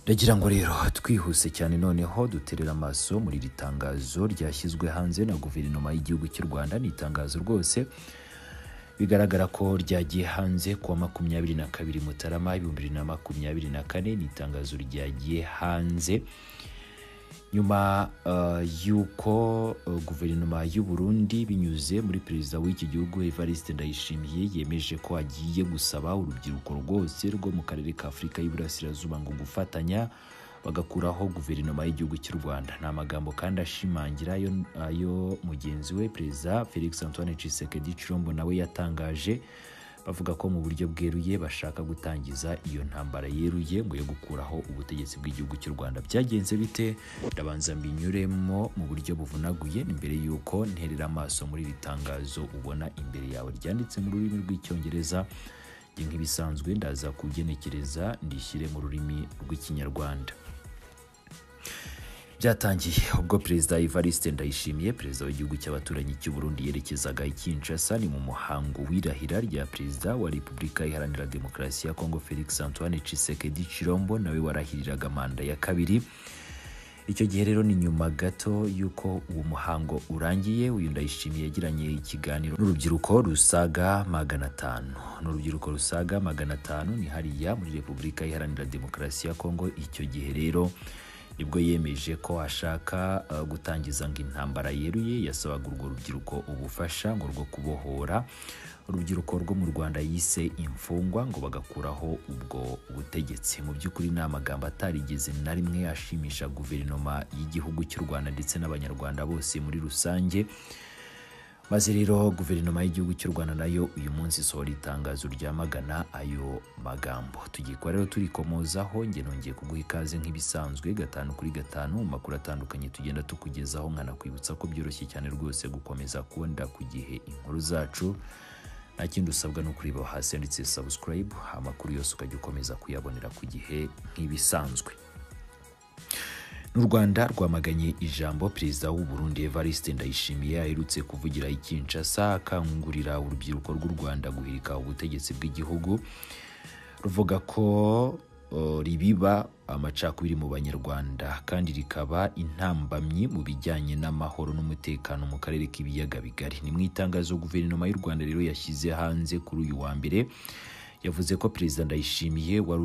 Ndagira ngo rero twihuse cyane noneho duterera amaso muri iri tangazo ryashyizwe hanze na guverinoma y'igihugu cy'u Rwanda. Ni itangazo rwose bigaragara ko ryagiye hanze kuwa 22 Mutarama 2024. Ni itangazo ryagiye hanze nyuma y'uko guverinoma y'u Burundi binyuze muri perezida w'iki gihugu Evariste Ndayishimiye yemeje ko agiye gusaba urubyiruko rwose rwo mu karere ka Afurika y'Iburasirazuba ngo gufatanya bagakuraho guverinoma y'igihugu cy'u Rwanda. Ni amagambo kandi ashimangira ayo mugenzi we perezida Felix Antoine Tshisekedi Tshilombo nawe yatangaje, bavuga ko mu buryo bweruye bashaka gutangiza iyo ntambara yeruye ngo yo gukuraho ubutegetsi bw'igihugu cy'u Rwanda. Byagenze bite? Ndabanza mbinyuremo mu buryo buvunaguye mbere y'uko nterera amaso muri iri tangazo ubona imbere yawe ryanditse mu rurimi rw'Icyongereza. Njye nk'ibisanzwe ndaza kugenekereza ndishyire mu rurimi rw'Ikinyarwanda. Byatangiye ubwo perezida Evariste Ndayishimiye, perezida w'igihugu cy'abaturanyi cy'u Burundi, yerekezaga i Kinshasa. Ni mu muhango w'irahira rya perezida wa Repubulika Iharanira Demokarasi ya Kongo Felix Antoine Tshisekedi Tshilombo, nawe warahiriraga manda ya kabiri. Icyo gihe rero ni nyuma gato y'uko uwo muhango urangiye, uyu Ndayishimiye yagiranye ikiganiro n'urubyiruko rusaga 500. N'urubyiruko rusaga 500 ni hariya muri Repubulika Iharanira Demokarasi ya Kongo. Icyo gihe rero nibwo yemeje ko ashaka gutangiza ngo intambara yeruye. Yasabaga urwo rubyiruko ubufasha ngo rwo kubohora urubyiruko rwo mu Rwanda yise imfungwa, ngo bagakuraho ubwo butegetsi. Mu by'ukuri ni amagambo atarigeze na rimwe ashimisha guverinoma y'igihugu cy'u Rwanda ndetse n'Abanyarwanda bose muri rusange. Maze rero guverinoma y'igihugu cy'u Rwanda nayo uyu munsi isohora itangazo ryamagana ayo magambo. Tugiye kuba rero turikomozaho. Njye nongeye kuguha ikaze nk'ibisanzwe 5 kuri 5 mu makuru atandukanye tugenda tukugezaho, nkanakwibutsa ko byoroshye cyane rwose gukomeza kubonera ku gihe inkuru zacu. Nta kindi usabwa no kureba hasi handitse subscribe, amakuru yose ukajya ukomeza kuyabonera ku gihe nk'ibisanzwe. N'u Rwanda rwamaganye ijambo perezida w'u Burundi Evariste Ndayishimiye aherutse kuvugira i Kinshasa akangurira urubyiruko rw'u Rwanda guhirika ubutegetsi bw'igihugu, ruvuga ko ribiba amacakubiri mu Banyarwanda kandi rikaba intambamyi mu bijyanye n'amahoro n'umutekano mu karere k'ibiyaga bigari. Ni mu itangazo guverinoma y'u Rwanda rero yashyize hanze kuri uyu wa mbere, yavuze ko perezida Ndayishimiye wari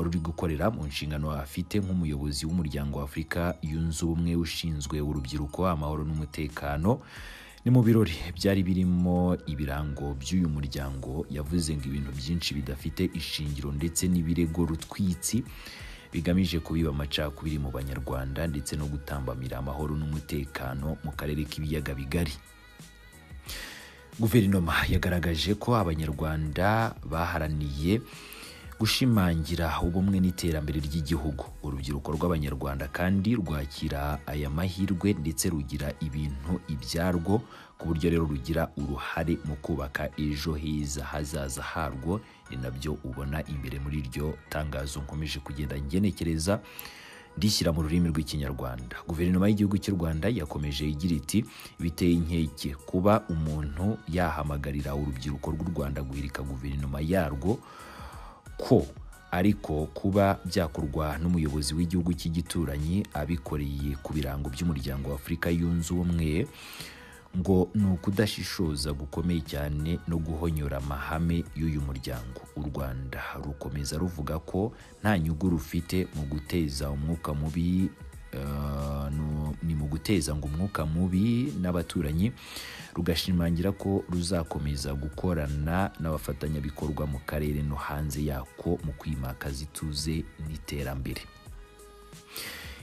uri gukorera mu nshingano afite nk'umuyobozi w'umuryango wa Afurika yunze ubumwe ushinzwe urubyiruko, amahoro n'umutekano. Ni mu birori byari birimo ibirango by'uyu muryango, yavuze ngo ibintu byinshi bidafite ishingiro ndetse n'ibirego rutwitsi bigamije kubiba amacakubiri mu Banyarwanda ndetse no gutambamira amahoro n'umutekano mu karere k'ibiyaga bigari. Guverinoma yagaragaje ko Abanyarwanda baharaniye gushimangira ubumwe n'iterambere ry'igihugu. Urubyiruko rw'Abanyarwanda kandi rwakira aya mahirwe ndetse rugira ibintu ibyarwo, ku buryo rero rugira uruhare mu kubaka ejo heza hazaza harwo. Ni nabyo ubona imbere muri iryo tangazo nkomeje kugenda ngenekereza ndishyira mu rurimi rw'Ikinyarwanda. Guverinoma y'igihugu cy'u Rwanda yakomeje igira iti: biteye inkeke kuba umuntu yahamagarira urubyiruko rw'u Rwanda guhirika guverinoma yarwo, ko ariko kuba byakorwa n'umuyobozi w'igihugu cy'igituranyi abikoreye ku birango by'umuryango wa Afurika yunze ubumwe ngo ni ukudashishoza gukomeye cyane no guhonyora amahame y'uyu muryango. U Rwanda rukomeza ruvuga ko nta nyungu rufite mu guteza umwuka mubi ni mu guteza ngo umwuka mubi n'abaturanyi, rugashimangira ko ruzakomeza gukorana n'abafatanyabikorwa mu karere no hanze yako mu kwimakaza ituze n'iterambere.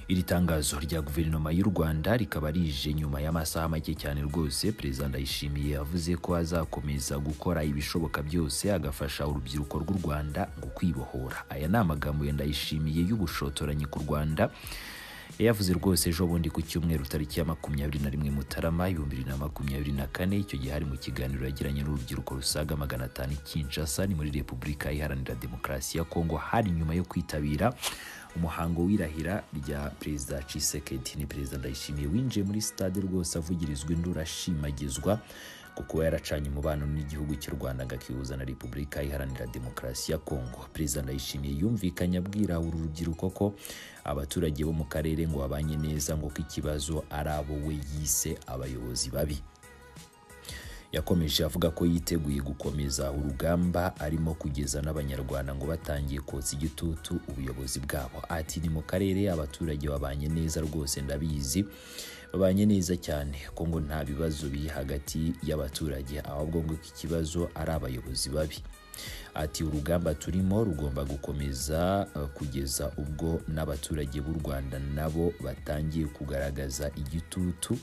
Iri tangazo rya guverinoma y'u Rwanda rikaba rije nyuma y'amasaha make cyane rwose perezida Ndayishimiye yavuze ko azakomeza gukora ibishoboka byose agafasha urubyiruko rw'u Rwanda ngo kwibohora. Aya ni amagambo ya Ndayishimiye y'ubushotoranyi ku Rwanda yavuze rwose ejo bundi ku cyumweru tariki ya 21 Mutarama 2024. Icyo gihe hari mu kiganiro yagiranye n'urubyiruko rusaga 500 i Kinshasa, ni muri Repubulika Iharanira Demokarasi ya Kongo, hari nyuma yo kwitabira umuhango w'irahira rya perezida Tshisekedi. Ni perezida Ndayishimiye winjiye muri stade rwose avugirizwa induru ashimagizwa kuko yaracanye umubano n'igihugu cy'u Rwanda ngakihuza na Repubulika Iharanira Demokarasi ya Kongo. Perezida Ndayishimiye yumvikanye abwira uru rubyiruko ko abaturage bo mu karere ngo babanye neza, ngo ko ikibazo ari abo we yise abayobozi babi. Yakomeje avuga ko yiteguye gukomeza urugamba arimo kugeza n'Abanyarwanda ngo batangiye kotsa igitutu ubuyobozi bwabo. Ati ni mu karere abaturage babanye neza rwose, ndabizi babanye neza cyane, ko ngo nta bibazo biri hagati y'abaturage, ahubwo ngo ikibazo ari abayobozi babi. Ati urugamba turimo rugomba gukomeza kugeza ubwo n'abaturage b'u Rwanda nabo batangiye kugaragaza igitutu,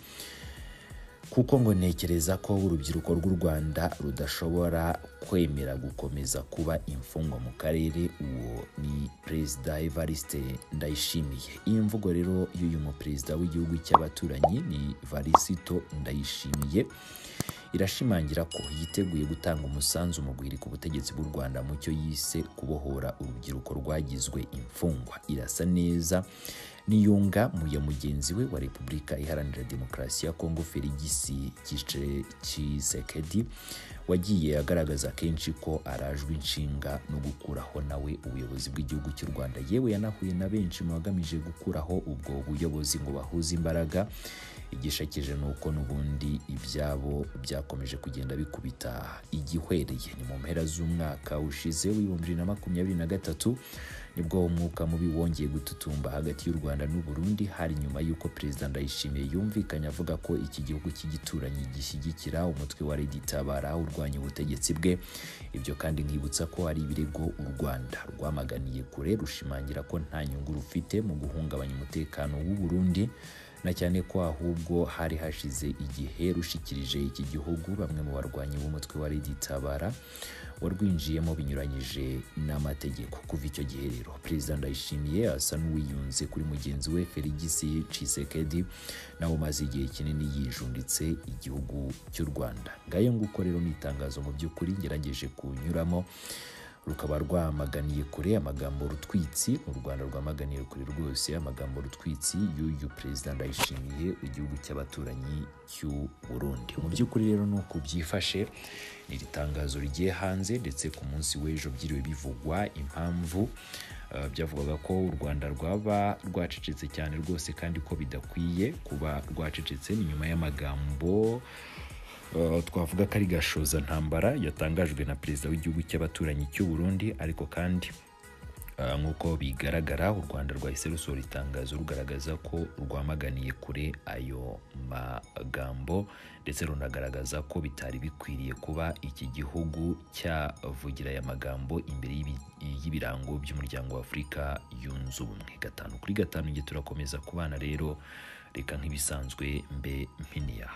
kuko ngo ntekereza ko urubyiruko rw'u Rwanda rudashobora kwemera gukomeza kuba imfungwa mu karere. Uwo ni Perezida Evariste Ndayishimiye. Iyi mvugo rero y'uyu muperezida w'igihugu cy'abaturanyi ni Varisito Ndayishimiye irashimangira ko yiteguye gutanga umusanzu mu guhirika ubutegetsi bw'u Rwanda mu cyo yise kubohora urubyiruko rwagizwe imfungwa. Irasa neza niyunga mu ya mugenzi we wa Repubulika Iharanira Demokarasi ya Kongo Felix Tshisekedi, wagiye agaragaza kenshi ko arajwe inshinga no gukuraho nawe ubuyobozi bw'igihugu cy'u Rwanda. Yewe yanahuye na benshi mu bagamije gukuraho ubwo buyobozi ngo bahuze imbaraga. Igishakeje nuko n'ubundi ibyabo byakomeje kugenda bikubita igihwereye. Ni mu mpera z'umwaka ushize w'2023 nibwo umwuka mubi wongeye gututumba hagati y'u Rwanda n'u Burundi. Hari nyuma y'uko Perezida Ndayishimiye yumvikanye avuga ko iki gihugu cy'igituranyi gishyigikira umutwe wa Red Tabara urwanya ubutegetsi bwe. Ibyo kandi nkibutsa ko ari ibirego u Rwanda rwamaganiye kure, rushimangira ko nta nyungu rufite mu guhungabanya umutekano w'u Burundi, na cyane ko ahubwo hari hashize igihe rushikirije iki gihugu bamwe mu barwanyi b'umutwe wa Red Tabara warwinjiyemo binyuranyije n'amategeko. Kuva icyo gihe rero Perezida Ndayishimiye asa n'uwiyunze kuri mugenzi we Felix Tshisekedi, nawe umaze igihe kinini yijunditse igihugu cy'u Rwanda. Ngayo nguko rero ni itangazo mu by'ukuri ngerageje kunyuramo, rukaba rwamaganiye kure amagambo rutwitsi u Rwanda rwamaganiye kure rwose amagambo rutwitsi y'uyu Perezida Ndayishimiye w'igihugu cy'abaturanyi cy'u Burundi. Mu by'ukuri rero nuko byifashe, ni itangazo rigiye hanze, ndetse ku munsi w'ejo byiriwe bivugwa impamvu byavugwaga ko u Rwanda rwaba rwacecetse cyane rwose, kandi ko bidakwiye kuba rwacecetse. Ni nyuma y'amagambo twavuga ko ari gashoza ntambara yatangajwe na Perezida w'igihugu cy'abaturanyi cy'u Burundi. Ariko kandi nk'uko bigaragara u Rwanda rwahise rusohora itangazo rugaragaza ko rwamaganiye kure ayo magambo, ndetse runagaragaza ko bitari bikwiriye kuba iki gihugu cyavugira aya magambo imbere y'ibirango by'umuryango wa Afurika Yunze Ubumwe. 5 kuri 5 nge turakomeza kubana rero, reka nk'ibisanzwe mbe mpiniya.